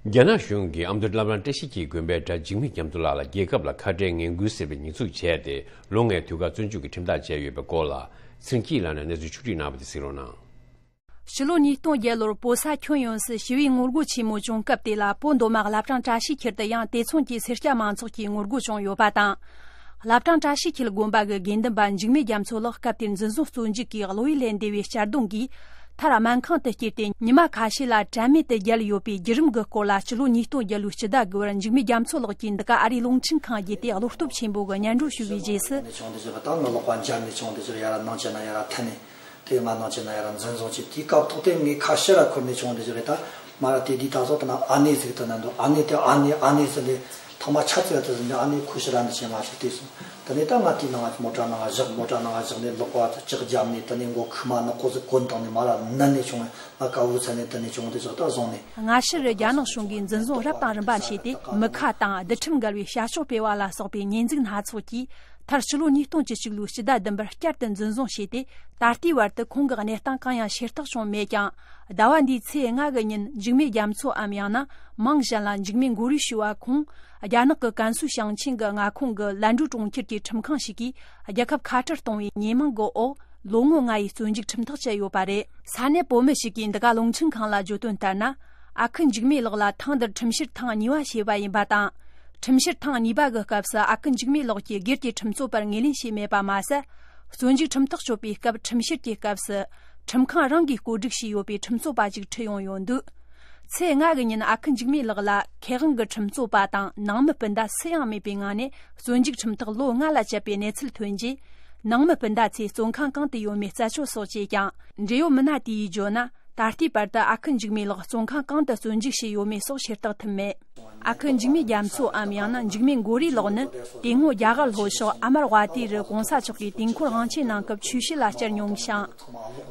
རྒྱ་ནག་གཞུང་གིས་ཨ་མདོ་བླ་བྲང་བཀྲ་ཤིས་འཁྱིལ་དགོན་པའི་གྲྭ་འཇིགས་མེད་རྒྱ་མཚོ་ལགས་ལ་རྒྱལ་ཁབ་ལ་ཁ་བྲལ་ངན་སྐུལ་ཟེར་བའི་ཉེས་འཛུགས་བྱས་ཏེ། ལོ་ལྔའི་དུས་བཀག་བཙོན་འཇུག་གི་ཁྲིམས་ཐག་བཅད་ཡོད་པའི་སྐོར་ལ། ཚེ་རིང་སྐྱིད་ལགས་ནས་གནས་ཚུལ་ཕྱོགས་བསྒྲིགས་གནང་བ་དེ་གཟིགས་རོགས་གནང་། ཕྱི་ལོ་ཉིས་སྟོང་བརྒྱད་ལོར་བོད་ས་ཁྱོན་ཡོངས་སུ་ཞི་བའི་ངོ་རྒོལ་ཆེན་མོ་བྱུང་སྐབས་དེ་ལ། བོད་མདོ་སྨད་བླ་བྲང་བཀྲ་ཤིས་འཁྱིལ་དུ་ཡང་དེ་མཚུངས་ཀྱི་སེར་སྐྱ་མང་ཚོགས་ཀྱིས་ངོ་རྒོལ་བྱུང་ཡོད་པ་དང་། བླ་བྲང་བཀྲ་ཤིས་འཁྱིལ་དགོན་པ་གི་དགེ་འདུན་པ་འཇིགས་མེད་རྒྱ་མཚོ་ལགས་སྐབས་དེར་འཛིན་བཟུང་བཙོན་འཇུག་གིས་གློ་བའི་ལས་འདས་པའི་གཅར་རྡུང་གིས་མཐར་སྨན་ཁང་དུ་བསྐྱུར་ཏེ། ཉི་མ་ཁ་ཤས་ལ་དྲན་མེད་དུ་བརྒྱལ་ཡོད་པའི་བརྒྱུད་རིམ་གྱི་སྐོར་ལ། ཕྱི་ལོ་ཉིས་སྟོང་བརྒྱད་ལོའི་སྤྱི་ཟླ་དགུ་པར་འཇིགས་མེད་རྒྱ་མཚོ་ལགས་ཀྱིས་འདི་ག་ཨ་རིའི་རླུང་འཕྲིན་ཁང་བརྒྱུད་དེ་བློ་སྟོབས་ཆེན་པོ་གི་སྙན་སྒྲོན་ཞུ་བའི་རྗེས་སུ། ནས་བྱུང་འདི་ཞིག་ད་ངའི་ལག་པ་འཇར་ནས་བྱུང་འདི་ཞིག་ཡར་ནང་ཆེན་ན་ཡར་འཐེན་ནས། དེ་ང་ནང་ཆེན་ན་ཡར་འཛིན་བཟུང་བྱས། དེའི་སྐབས་ཐོག་དེ་ངའི་ཁ་ཕྱིར་འཁོར་ནས་བྱུང་འདི་ཞིག་རེད། ད་མ་ར་དེ་དུས་ད་སོ་ད་ན་ཨ་ནེ་ཟིག་ད་ན་འདུག་ཨ་ནེ་དེ་ཨ་ནེ་ཨ་ནེ་ཟེར་ནས་ཐོག་མ་ཆ་ཚད་དུ་ཟིན་ནས་ཨ་ནེ་ཁུ་ཤི་ར་འདི་ཆེན་ང་ཞིག་བལྟས་སོང་། དེ་ནས་ད་ང་དེའི་ནང་ང་མོ་ཊ་ནང་ང་བཞག་མོ་ཊ་ནང་ང་བཞག་ནས་ལག་པ་ལྕགས་བརྒྱབ་ནས། དེ་ནས་མགོ་ཁུག་མ་ནག་པོ་ཟིག་གོན་བཏང་ནས་མ་ར་ནན་ནས་བྱུང་། ང་དཀའ་བོ་ཚ་ནས་དེ་ནས་བྱུང་འདི་ཞིག་ད་བཟུང་ནས། སྔ་ཕྱིར་རྒྱ་ནག་གཞུང་གིས་འཛིན་བཟུང་རབ་དང་རིམ་པ་བྱས་ཏེ། མི་ཁ་དང་རྡུལ་ཁྲིམས་འགལ་བའི་བྱ་སྤྱོད་སྤེལ་བ་ལ་སོགས་པའི་ཉེས་འཛུགས་སྣ་ཚོགས་ཀྱིས། མཐར་ཕྱི་ལོ་ཉིས་སྟོང་བཅུ་གཅིག་ལོའི་སྤྱི་ཟླ་བདུན་པར་བསྐྱར་དུ་འཛིན་བཟུང་བྱས་ཏེ། ད་ལྟའི་བར་དུ་ཁོང་གི་གནས་སྟངས་གང་ཡང་ཤེས་རྟོགས་བྱུང་མེད་ཀྱང་། ཟླ་བ་འདིའི་ཚེས་ལྔ་གི་ཉིན། འཇིགས་མེད་རྒྱ་མཚོའམ་ཡང་ན་མིང་གཞན་ལ་འཇིགས་མེད་མགོ་རིལ་ཞུ་བ་ཁོང་། རྒྱ་ནག་གི་ཀན་སུའུ་ཞིང་ཆེན་གྱི་མངའ་ཁོངས་ཀྱི་ལན་ཀྲུའུ་གྲོང་ཁྱེར་གྱི་ཁྲིམས་ཁང་ཞིག་གིས། རྒྱལ་ཁབ་ཁ་བྲལ་གཏོང་བའི་ཉེས་མིང་གི་འོག་ལོ་ངོ་ལྔ་ཡི་བཙོན་འཇུག་ཁྲིམས་ཐག་བཅད་ཡོད་པ་རེད། ས་གནས་བོད་མི་ཞིག་གིས་འདི་ག་རླུང་འཕྲིན་ཁང་ལ་བརྗོད་དོན་ལྟར་ན། ཨ་ཁུ་འཇིགས་མེད་ལགས་ལ་ཐེངས་འདིར་ཁྲིམས་བཤེར་ཐེངས་གཉིས་པ་བྱས་པ་ཡིན་པ་དང་། ཁྲིམས་བཤེར་ཐེངས་གཉིས་པ་གི་སྐབས་སུ་ཨ་ཁུ་འཇིགས་མེད་ལགས་ཀྱིས་སྒེར་གྱི་ཁྲིམས་རྩོད་པར་ངོས་ལེན་བྱས་མེད་པ་མ་ཟད། བཙོན་འཇུག་ཁྲིམས་ཐག་གཅོད་པའི་སྐབས་ཁྲིམས་བཤེར་གྱི་སྐབས་སུ། ཁྲིམས་ཁང་རང་གིས་བཀོད་སྒྲིག་བྱས་ཡོད་པའི་ཁྲིམས་རྩོད་པ་ཞིག་ཁྲིད་ཡོང་ཡོད་འདུག་ཚེས་ལྔ་གི་ཉིན་ཨ་ཁུ་འཇིགས་མེད་ལགས་ལ་མཁས་དབང་གི་ཁྲིམས་རྩོད་པ་དང་ནང་མི་སྤུན་ཟླ་སུ་ཡང་མེད་པའི་ངང་ནས་བཙོན་འཇུག་ཁྲིམས་ཐག་ལོ་ལྔ་ལ་བཅད་པའི་གནས་ཚུལ་ཐོན་རྗེས། ནང་མི་སྤུན་ཟླ་ཚོས་བཙོན་ཁང་གང་དུ་ཡོད་མེད་རྩད་གཅོད་སོགས་བྱས་ཀྱང་། འབྲེལ་ཡོད་མི་སྣ་དེས་བརྗོད་ན། ད་ལྟའི་བར་དུ་ཨ་ཁུ་འཇིགས་མེད་ལགས་བཙོན་ཁང་གང་དུ་བཙོན་འཇུག་བྱས་ཡོད་མེད་སོགས་ཤེས་རྟོགས་ཐུབ་མེད། ཨ་ཁུ་འཇིགས་མེད་རྒྱ་མཚོའམ་ཡང་ན་འཇིགས་མེད་མགོ་རིལ་ལགས་ནི། དེ་སྔོན་རྒྱ་གར་ལྷོ་ཕྱོགས་ཨ་མར་ཝ་ཏི་རུ་གོང་ས་མཆོག་གིས་དུས་འཁོར་དབང་ཆེན་གནང་སྐབས་ཆོས་བཤད་ལ་བསྐྱལ་མྱོང་ཞིང་།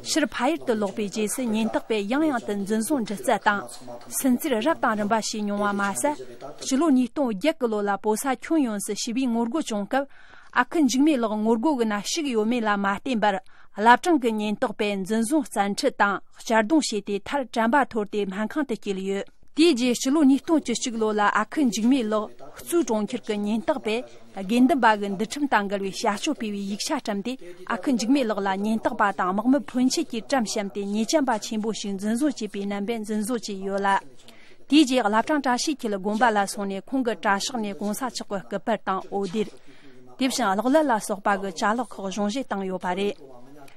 ཕྱིར་ཕ་ཡུལ་དུ་ལོག་པའི་རྗེས་སུ་ཉེན་རྟོག་པས་ཡང་ཡང་དུ་འཛིན་བཟུང་འདྲི་རྩད་དང་། སུན་གཙེར་རབ་དང་རིམ་པ་བྱས་མྱོང་བ་མ་ཟད། ཕྱི་ལོ་ཉིས་སྟོང་བརྒྱད་ཀྱི་ལོ་ལ་བོད་ས་ཁྱོན་ཡོངས་སུ་ཞི་བའི་ངོ་རྒོལ་བྱུང་སྐབས། ཨ་ཁུ་འཇིགས་མེད་ལགས་ངོ་རྒོལ་གྱི་ནང་ཞུགས་ཡོད་མེད་ལ་མ་བརྟེན་པར། བླ་བྲང་གི་ཉེན་རྟོག་པས་འཛིན་བཟུང་བཙན་ཁྲིད་དང་གཅར་རྡུང་བྱས་ཏེ། མཐར་དྲན་པ་འཐོར་ཏེ་སྨན་ཁང་དུ་བསྐྱལ་ཡོད། དེའི་རྗེས་ཕྱི་ལོ་ཉིས་སྟོང་བཅུ་གཅིག་ལོ་ལ་ཨ་ཁུ་འཇིགས་མེད་ལགས་གཙོས་གྲོང་ཁྱེར་གྱི་ཉེན་རྟོག་པས་དགེ་འདུན་པ་གི་འདུལ་ཁྲིམས་དང་འགལ་བའི་བྱ་སྤྱོད་སྤེལ་བའི་ཡིག་ཆ་བཀྲམ་སྟེ། ཨ་ཁུ་འཇིགས་མེད་ལགས་ལ་ཉེན་རྟོག་པ་དང་དམག་མི་ཕོན་ཆེ་གིས་བཀྲམ་བཤམས་ཏེ། ཉེས་ཅན་པ་ཆེན་པོ་ཞིག་འཛིན་བཟུང་བྱས་པའི་རྣམ་པས་འཛིན་བཟུང་བྱས་ཡོད་ལ། དེའི་རྗེས་བླ་བྲང་བཀྲ་ཤིས་འཁྱིལ་དགོན་པ་ལ་སོང་ནས་ཁོང་གི་གྲྭ་ཤག་ནས་གོང་ས་མཆོག་གི་སྐུ་པར་དང་འོད་སྡེར། དེ་བཞིན་གློག་ཀླད་ལ་སོགས་པ་གི་ཅ་ལག་ཁག་གཞུང་བཞེས་བཏང་ཡོད་པ་རེད།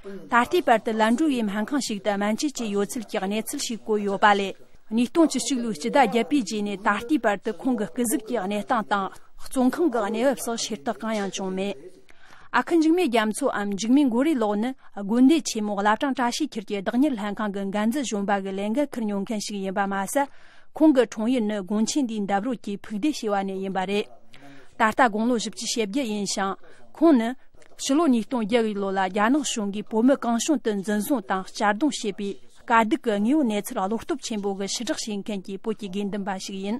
ད་ལྟའི་བར་དུ་ལན་ཀྲུའུ་ཡི་སྨན་ཁང་ཞིག་ཏུ་སྨན་བཅོས་བྱས་ཡོད་ཚུལ་གྱི་གནས་ཚུལ་ཞིག་བཀོད་ཡོད་པ་ལས། ཉིས་སྟོང་བཅུ་གཅིག་ལོའི་སྤྱི་ཟླ་བརྒྱད་པའི་རྗེས་ནས་ད་ལྟའི་བར་དུ་ཁོང་གི་སྐུ་གཟུགས་ཀྱི་གནས་སྟངས་དང་བཙོན་ཁང་གི་གནས་བབ་སོགས་ཤེས་རྟོགས་གང་ཡང་བྱུང་མེད། ཨ་ཁུ་འཇིགས་མེད་རྒྱ་མཚོའམ་འཇིགས་མེད་མགོ་རིལ་ལགས་ནི་དགོན་སྡེ་ཆེན་མོ་བླ་བྲང་བཀྲ་ཤིས་འཁྱིལ་གྱི་བདག་གཉེར་ལྷན་ཁང་གི་འགན་འཛིན་གཞོན་པ་གི་ལས་འགན་འཁུར་མྱོང་མཁན་ཞིག་ཡིན་པ་མ་ཟད། ཁོང་གི་འཁྲུངས་ཡུལ་ནི་དགོན་ཆེན་འདིའི་འདབས་རོལ་གྱི་ཕུག་སྡེ་ཞེས་པ་ནས་ཡིན་པ་རེད། ད་ལྟ་དགུང་ལོ་བཞི་བཅུ་ཞེ་བརྒྱད་ཡིན་ཞིང་། ཁོང་ནི་ཕྱི་ལོ་ཉིས་སྟོང་བརྒྱད་ལོ་ལ་རྒྱ་ནག་གཞུང་གིས་བོད་མི་གང་བྱུང་དུ་འཛིན་བཟུང་དང་གཅར་རྡུང་བྱེད་པའི་དཀའ་སྡུག་གི་དངོས་ཡོད་གནས་ཚུལ་བློ་སྟོབས་ཆེན་པོ་གིས་ཕྱི་བསྒྲགས་བྱེད་མཁན་གྱི་བོད་ཀྱི་དགེ་འདུན་པ་ཞིག་ཡིན།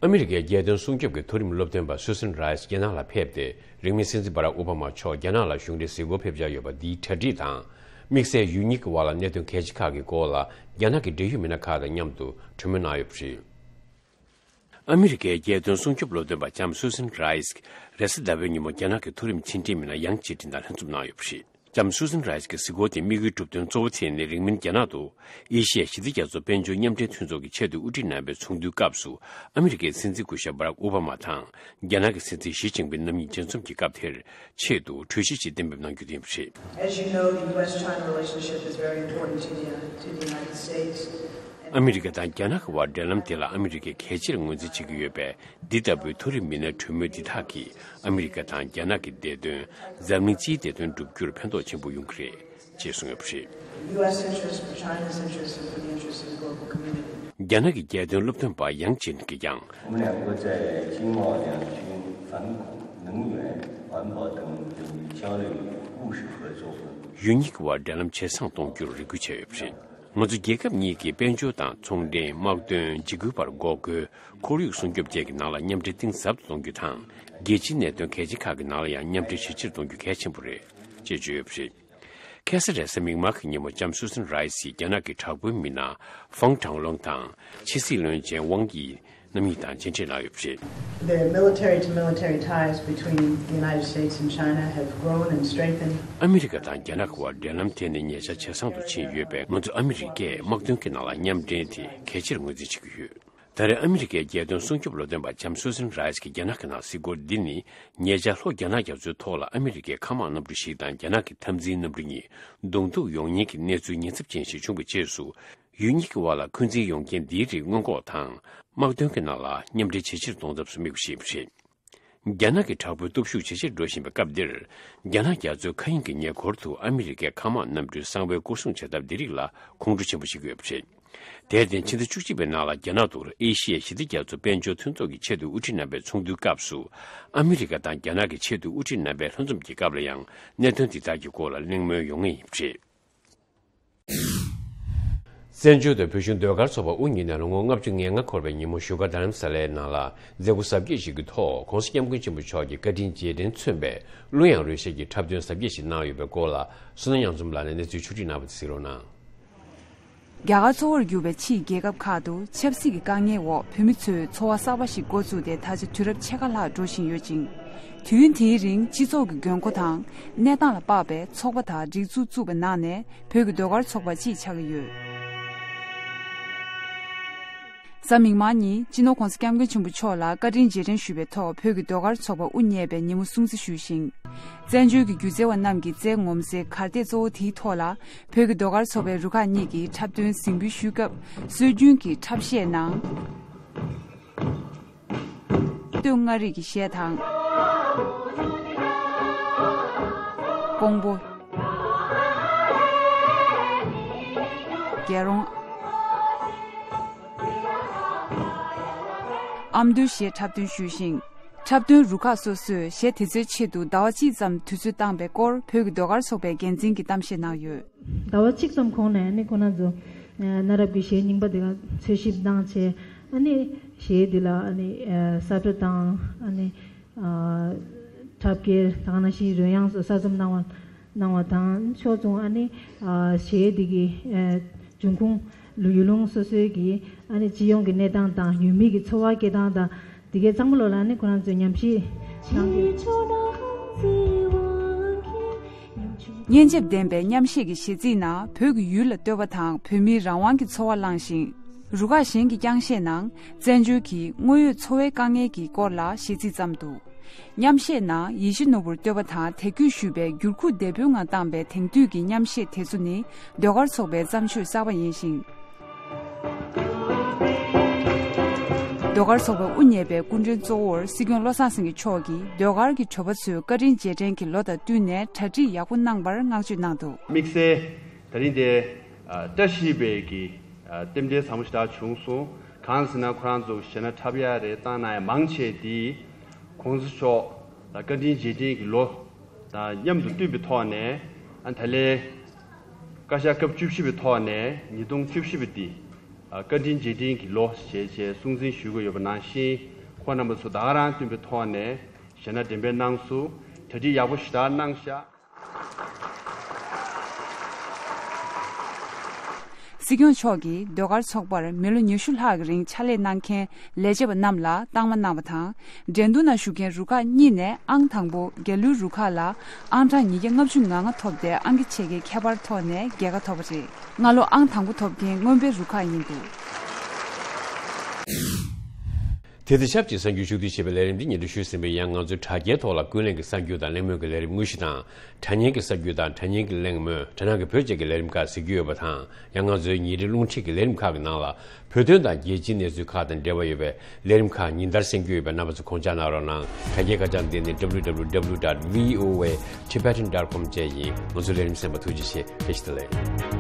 ཨ་མི་རི་ཀའི་རྒྱལ་དོན་སྲུང་སྐྱོབ་ཀྱི་མཐོ་རིམ་སློབ་སྟོན་པ་སུ་སན་རའིས་རྒྱ་ནག་ལ་ཕེབས་ཏེ། རིང་མིན་སྲིད་འཛིན་བྷ་རག་ཨོ་བྷ་མ་མཆོག་རྒྱ་ནག་ལ་གཞུང་འབྲེལ་གཟིགས་སྐོར་ཕེབས་འཆར་ཡོད་པ་འདིའི་གྲ་སྒྲིག་དང་། དམིགས་བསལ་ཡུལ་གཉིས་ཀྱི་བར་ལ་གནད་དོན་གལ་ཆེ་ཁག་གི་སྐོར་ལ་རྒྱ་ནག་གི་འབྲེལ་ཡོད་མི་སྣ་ཁག་དང་མཉམ་དུ་གྲོས་མོལ་གནང་ཡོད་པ་རེད། ཨ་མི་རི་ཀའི་རྒྱལ་དོན་སྲུང་སྐྱོབ་སློབ་སྟོན་པ་ལྕམ་སུ་སན་རའིས་རེས་གཟའ་ཟླ་བའི་ཉིན་མོ་རྒྱ་ནག་གི་མཐོ་རིམ་ཕྱི་འབྲེལ་མི་སྣ་ཡང་ཅི་ཀྲིན་དང་ལྷན་འཛོམས་གནང་ཡོད་པ་རེད། ལྕམ་སུ་སན་རའིས་ཀྱི་གཟིགས་སྐོར་དེའི་དམིགས་ཡུལ་གྲུབ་དོན་གཙོ་བོ་དེ་ནི་རིང་མིན་རྒྱ་ནག་ཏུ་ཨེ་ཤི་ཡ་ཞི་བདེ་རྒྱ་མཚོ་དཔལ་འབྱོར་མཉམ་འབྲེལ་མཐུན་ཚོགས་ཀྱི་ཆེད་དུ་དབུ་ཁྲིད་གནང་བའི་ཚོགས་འདུའི་སྐབས་སུ། ཨ་མི་རི་ཀའི་སྲིད་འཛིན་སྐུ་ཞབས་བྷ་རག་ཨོ་བྷ་མ་དང་རྒྱ་ནག་གི་སྲིད་འཛིན་ཞི་ཅིན་ཕིན་རྣམ་གཉིས་མཇལ་འཛོམས་ཀྱི་སྐབས་དེར་ཆེད་དུ་གྲོས་གཞི་ཞིག་གཏན་འབེབས་གནང་རྒྱུ་དེ་ཡིན་པ་རེད། As you know, the U S China relationship is very important to the, to the United States. ཨ་མི་རི་ཀ་དང་རྒྱ་ནག་གི་བར་འབྲེལ་ལམ་དེ་ལ་ཨ་མི་རི་ཀས་གལ་ཆེར་ངོས་འཛིན་བྱེད་ཀྱི་ཡོད་པས། འདི་ལྟ་བུའི་མཐོ་རིམ་མི་སྣའི་གྲོས་མོལ་འདི་དག་གིས་ཨ་མི་རི་ཀ་དང་རྒྱ་ནག་གི་བདེ་དོན། འཛམ་གླིང་སྤྱིའི་བདེ་དོན་བསྒྲུབ་རྒྱུར་ཕན་ཐོགས་ཆེན་པོ་ཡོང་གི་རེད་ཅེས་གསུངས་ཡོད་པ་རེད། U S interest, for China's interest, and for the interest of the global community. རྒྱ་ནག་གི་རྒྱལ་དོན་སློབ་སྟོན་པ་ཡང་ཅིན་གྱིས་ཀྱང་我们两国在经贸、两军、反恐、能源、环保等领域交流务实合作。 ཡུལ་གཉིས་ཀྱི་དབར་འབྲེལ་ལམ་ཇེ་བཟང་གཏོང་རྒྱུར་རེ་སྐུལ་བྱས་ཡོད་པ་རེད། ང་ཚོ་རྒྱལ་ཁབ་གཉིས་ཀྱིས་དཔལ་འབྱོར་དང་ཚོང་འབྲེལ། དམག་དོན། འཇིགས་སྐུལ་བར་འགོག་རྒོལ། ཁོར་ཡུག་སྲུང་སྐྱོབ་བཅས་ཀྱི་ནང་ལ་མཉམ་འབྲེལ་གཏིང་ཟབ་ཏུ་གཏོང་རྒྱུ་དང་། རྒྱལ་སྤྱིའི་གནད་དོན་གལ་ཆེ་ཁག་གི་ནང་ལ་ཡང་མཉམ་འབྲེལ་ཇེ་ཆེར་གཏོང་རྒྱུ་གལ་ཆེན་པོ་རེད། ཅེས་བརྗོད་ཡོད་པ་རེད། ཁ་སང་རེས་གཟའ་མིག་དམར་གྱི་ཉིན་མོ་ལྕམ་སུ་སན་རའི་སིས་རྒྱ་ནག་གི་དྲག་པོའི་མི་སྣ་ཧྥང་ཁྲང་ལུང་དང་ཕྱི་སྲིད་བློན་ཆེན་ཝང་དབྱི་རྣམ་གཉིས་དང་མཇལ་འཕྲད་གནང་ཡོད་པ་རེད། The military to military ties between the United States and China have grown and strengthened. ཨ་མི་རི་ཀ་དང་རྒྱ་ནག་གི་དབར་འབྲེལ་ལམ་དེ་ནི་ཉེ་ཆར་ཇེ་བཟང་དུ་ཕྱིན་ཡོད་པས། ང་ཚོ་ཨ་མི་རི་ཀས་དམག་དོན་གྱི་ནང་ལ་མཉམ་འབྲེལ་དེ་གལ་ཆེར་ངོས་འཛིན་བྱེད་ཀྱི་ཡོད། ད་རེས་ཨ་མི་རི་ཀའི་རྒྱལ་དོན་སྲུང་སྐྱོབ་བློ་འདོན་པ་ལྕམ་སུ་སན་རའི་སིས་རྒྱ་ནག་གི་ནང་གཟིགས་སྐོར་འདི་ནི། ཉེ་ཆར་ལྷོ་རྒྱ་ནག་རྒྱ་མཚོའི་ཐོག་ལ་ཨ་མི་རི་ཀའི་མཁའ་དམག་གནམ་གྲུ་ཞིག་དང་རྒྱ་ནག་གི་འཐབ་འཛིང་གནམ་གྲུ་གཉིས་གདོང་ཐུག་ཡོང་ཉེན་གྱི་གནས་ཚུལ་ཉེན་ཚབས་ཅན་ཞིག་བྱུང་བའི་རྗེས་སུ། ཡུལ་གཉིས་ཀྱི་དབར་ལ་འཁོན་འཛིན་ཡོང་རྐྱེན་འདིའི་རིགས་སྔོན་འགོག་དང་། དམག་དོན་གྱི་ནང་ལ་མཉམ་འབྲེལ་ཇེ་ཆེར་གཏོང་ཐབས་སུ་དམིགས་པ་ཞིག་ཡིན་པ་རེད། རྒྱ་ནག་གི་དྲག་པོའི་སྟོབས་ཤུགས་ཇེ་ཆེར་འགྲོ་བཞིན་པའི་སྐབས་འདིར། རྒྱ་ནག་རྒྱ་མཚོའི་མཁའ་དབྱིངས་ཀྱི་ཉེ་འཁོར་དུ་ཨ་མི་རི་ཀའི་མཁའ་དམག་གནམ་གྲུའི་གསང་བའི་སྐོར་སྲུང་བྱ་ཐབས་འདི་རིགས་ལ་ཁོང་ཁྲོ་ཆེན་པོ་ཞིག་ཡོད་པ་རེད། དེར་བརྟེན། ཕྱི་ཟླ་བཅུ་གཅིག་པའི་ནང་ལ་རྒྱ་ནག་ཏུ་ཨེ་ཤི་ཡའི་ཞི་བདེ་རྒྱ་མཚོ་དཔལ་འབྱོར་མཐུན་ཚོགས་ཀྱི་ཆེས་མཐོའི་དབུ་ཁྲིད་རྣམ་པའི་ཚོགས་འདུའི་སྐབས་སུ། ཨ་མི་རི་ཀ་དང་རྒྱ་ནག་གི་ཆེས་མཐོའི་དབུ་ཁྲིད་རྣམ་པའི་ལྷན་འཛོམས་ཀྱི་སྐབས་ལ་ཡང་གནད་དོན་འདི་དག་གི་སྐོར་ལ་གླེང་མོལ་ཡོང་ངེས་ཡིན་པ་རེད། བཙན་བྱོལ་དུ་བོད་གཞུང་ཟློས་གར་ཚོགས་པ་དབུ་བརྙེས་ནས་ལོ་ངོ་ལྔ་བཅུ་ང་ལྔ་འཁོར་བའི་ཉིན་མོ་བཞུགས་སྒར་རྡ་རམ་ས་ལའི་ནང་ལ་མཛད་སྒོ་གཟབ་རྒྱས་ཤིག་གི་ཐོག་༧གོང་ས་༧སྐྱབས་མགོན་ཆེན་པོ་མཆོག་གི་བཀའ་དྲིན་རྗེས་དྲན་མཚོན་པའི་གླུ་དབྱངས་རོལ་གཞས་ཀྱི་འཁྲབ་སྟོན་གཟབ་རྒྱས་ཤིག་གནང་ཡོད་པའི་སྐོར་ལ་བསོད་ནམས་དབྱངས་འཛོམས་ལགས་ནས་གནས་ཚུལ་ཕྱོགས་སྒྲིག་གནང་བ་དེ་གཟིགས་རོགས་གནང་། རྒྱ་གར་གཙོ་བོར་གྱུར་པའི་ཕྱིའི་རྒྱལ་ཁབ་ཁག་ཏུ་ཆབ་སྲིད་ཀྱི་དཀའ་ངལ་འོག་བོད་མི་ཚོས་འཚོ་བ་གསར་པ་ཞིག་འགོ་བཙུགས་ཏེ་ད་ཆ་དུས་རབས་ཕྱེད་ཀ་ལྷག་འགྲོ་བཞིན་ཡོད་ཅིང་། དུས་ཡུན་དེའི་རིང་སྤྱི་ཚོགས་ཀྱི་དགོས་མཁོ་དང་གནས་སྟངས་ལ་དཔག་པའི་ཚོགས་པ་དང་སྒྲིག་འཛུགས་བཙུགས་པའི་ནང་ནས་བོད་ཀྱི་ཟློས་གར་ཚོགས་པ་གཅིག་ཆགས་ཀྱི་ཡོད། གཟའ་མིག་དམར་ཉིན་སྤྱི་ནོར་༧གོང་ས་༧སྐྱབས་མགོན་ཆེན་པོ་མཆོག་ལ་བཀའ་དྲིན་རྗེས་དྲན་ཞུ་བའི་ཐོག་བོད་ཀྱི་ཟློས་གར་ཚོགས་པ་དབུ་བརྙེས་པའི་ཉིན་མོ་སྲུང་བརྩི་ཞུས་ཤིང་། བཙན་བྱོལ་གྱི་སྒྱུ་རྩལ་བ་རྣམས་ཀྱིས་རྩེད་ངོམ་སའི་གར་སྟེགས་གཙོ་བོ་དེའི་ཐོག་ལ་བོད་ཀྱི་ཟློས་གར་ཚོགས་པའི་རུ་ཁག་གཉིས་ཀྱིས་འཁྲབ་སྟོན་གཟིགས་འབུལ་ཞུས་སྐབས་སྲོལ་རྒྱུན་གྱི་འཁྲབ་གཞས་ནང་། སྟོད་མངའ་རིས་ཀྱི་གཞས་དང་། ཀོང་པོ། རྒྱལ་རོང་། ཨ་མདོའི་གཞས་འཁྲབ་སྟོན་ཞུས་ཤིང་། འཁྲབ་སྟོན་རུ་ཁག་སོ་སོས་གཞས་དེ་ཚོའི་ཆེད་དུ་ཟླ་བ་གཅིག་ཙམ་དུས་ཚོད་བཏང་པའི་སྐོར་བོད་ཀྱི་ཟློས་གར་ཚོགས་པའི་འགན་འཛིན་གྱིས་གཏམ་བཤད་གནང་ཡོད། ཟླ་བ་གཅིག་ཙམ་གོང་ནས་ཨ་ནི་ཁོང་རྣམ་ཚོ་གནའ་རབས་ཀྱི་གཞས་རྙིང་པ་དེ་ག་འཚོལ་ཞིབ་གནང་བྱས། ཨ་ནི་གཞས་འདི་ལ་ཨ་ནི་གསར་བཏོན་དང་ཨ་ནི་འཁྲབ་སྐྱེལ་དང་ནང་བཞིན་རོལ་དབྱངས་སོགས་གསར་རྩོམ་གནང་བ་གནང་བ་དང་ཕྱོགས་མཚུངས་ཨ་ནི་གཞས་འདི་གི་འབྱུང་ཁུངས་ལུ་ཡུལ་ལུང་སོ་སོའི་གི་ཨ་ནི་སྤྱི་ཡོངས་ཀྱི་གནས་སྟངས་དང་ཡུལ་མི་གི་འཚོ་བ་སྐྱེལ་སྟངས་དང་འདི་གའི་ཚང་མ་ལོ་ལ་ཨ་ནི་ཁོ་རང་ཚོས་ཉམས་ཞིབ་གནང་གི་ཡོད། སྙན་འཇེབས་ལྡན་པའི་མཉམ་གཞས་ཀྱི་གཞས་ཚིག་ནང་བོད་ཀྱི་ཡུལ་ལ་བསྟོད་པ་དང་བོད་མིའི་རང་དབང་གི་ཚོར་བ་བླངས་ཤིང་། རུ་ཁག་གཞན་གྱི་རྐྱང་གཞས་ནང་བཙན་བྱོལ་གྱི་དངོས་ཡོད་འཚོ་བའི་དཀའ་ངལ་གྱི་སྐོར་ལ་གཞས་ཚིག་བརྩམས་འདུག་མཉམ་གཞས་ནང་ཡིད་བཞིན་ནོར་བུར་བསྟོད་པ་དང་དད་གུས་ཞུས་པའི་འགྱུར་ཁུག་དལ་བུའི་ངང་བཏང་པའི་དེང་དུས་ཀྱི་མཉམ་གཞས་དེ་ཚོ་ནི་ཟློས་གར་ཚོགས་པའི་བརྩམས་ཆོས་གསར་པ་ཡིན་ཞིང་། ཟློས་གར་ཚོགས་པ་དབུ་བརྙེས་པའི་སྐུ་མགྲོན་གཙོ་བོར་སྲིད་སྐྱོང་བློ་བཟང་སེང་གེ་མཆོག་གིས་ཟློས་གར་གྱི་གྲོས་པ་ཚོས་བཀའ་དྲིན་རྗེས་དྲན་གྱི་ལོ་དང་བསྟུན་ནས་གྲ་སྒྲིག་ཡག་པོ་གནང་བར་བསྔགས་བརྗོད་གནང་འདུག་དམིགས་བསལ་ད་རིང་དེ་བཀྲ་ཤིས་པའི་གི་རྟེན་འབྲེལ་ཟབ་མོ་ཞེ་དྲག་བྱུང་སོང་། གང་ཟེར་ན་ཁོ་རང་ཚོ་གཞས་སྣ་འཁྲབ་ཡ་རེད་བཏང་གནང་ཡ་མང་ཆེ་དེ་༧གོང་ས་མཆོག་ལ་བཀའ་དྲིན་རྗེས་དྲན་གྱི་ལོ་དང་མཉམ་དུ་བསྟུན་པའི་ཐོག་ནས་ཨ་ད་ལན་བཀའ་ཤག་སྐབས་བཅུ་བཞི་པའི་ཐོག་ནས་ཉིས་སྟོང་བཅུ་བཞི་པ་འདི་བཀའ་དྲིན་རྗེས་དྲན་གྱི་ལོ་ཞེས་བྱས་སྲུང་བརྩི་ཞུ་གི་ཡོད་པ་ནང་བཞིན་ཁོང་རྣམ་པ་ཚོ་ད་ག་རང་བསྟུན་པའི་ཐོག་ནས་གཞས་སྣ་འགྲེམས་སྤེལ་གནང་སོང་། གྲ་སྒྲིག་ཡག་པོ་ཞེ་དྲག་གནང་ཤག་སྲིད་སྐྱོང་མཆོག་གིས་ཟློས་གར་ཚོགས་པར་མི་ལོ་ཉི་ཤུ་ལྷག་གི་རིང་ཕྱག་ལས་གནང་མཁན་ལས་བྱེད་པ་རྣམས་ལ་རྟགས་མ་གནང་བ་དང་། འགྲན་བསྡུར་ནང་ཞུགས་མཁན་རུ་ཁག་གཉིས་ནས་ཨང་དང་པོ་རྒྱ་ལོའི་རུ་ཁག་ལ་ཨང་གྲངས་ཉིས་བརྒྱ་ལྔ་བཅུ་ང་ལྔ་ཐོབ་སྟེ་ཨང་ཀི་ཕྱེད་ཀའི་ཁྱད་པར་ཐོག་ནས་རྒྱལ་ཁ་ཐོབ་པ་རེད། སྔ་ལོ་ཨང་དང་པོ་ཐོབ་མཁན་རྔོན་པའི་རུ་ཁག་ཡིན་འདུག་དེ་དང་ཆབས་ཅིག་གསར་འགྱུར་ཕྱོགས་བསྡུས་བྱས་པའི་ལས་རིམ་འདི་སྙན་སྒྲོན་ཞུས་ཟིན་པས། ཡང་ང་ཚོའི་དྲ་རྒྱའི་ཐོག་ལ་ཀུན་གླེང་གི་གསར་འགྱུར་དང་གླེང་མོལ་གྱི་ལས་རིམ་དངོས་གཞི་དང་། དྲ་བརྙན་གྱི་གསར་འགྱུར་དང་དྲ་བརྙན་གྱི་གླེང་མོལ། དྲ་ནང་གི་བོད་ཅེས་ཀྱི་ལས་རིམ་ཁག་གཟིགས་རྒྱུ་ཡོད་པ་དང་། ཡང་ང་ཚོའི་ཉིན་རེའི་རླུང་འཕྲིན་གྱི་ལས་རིམ་ཁག་གི་ནང་ལ་བོད་དོན་དང་རྒྱལ་སྤྱིའི་གནས་ཚུལ་ཁག་དང་འབྲེལ་བ་ཡོད་པའི་ལས་རིམ་ཁག་ཉིན་ལྟར་གསན་རྒྱུ་ཡོད་པས། རྣམ་པ་ཚོ་དགོངས་འཇགས་གནང་རོགས་གནང་། དྲ་རྒྱའི་ཁ་བྱང་འདི་ནི་www.voatibetan.com བཅས་ཡིན། ང་ཚོའི་ལས་རིམ་གསན་པར་ཐུགས་རྗེ་ཆེ། བཀྲ་ཤིས་བདེ་ལེགས།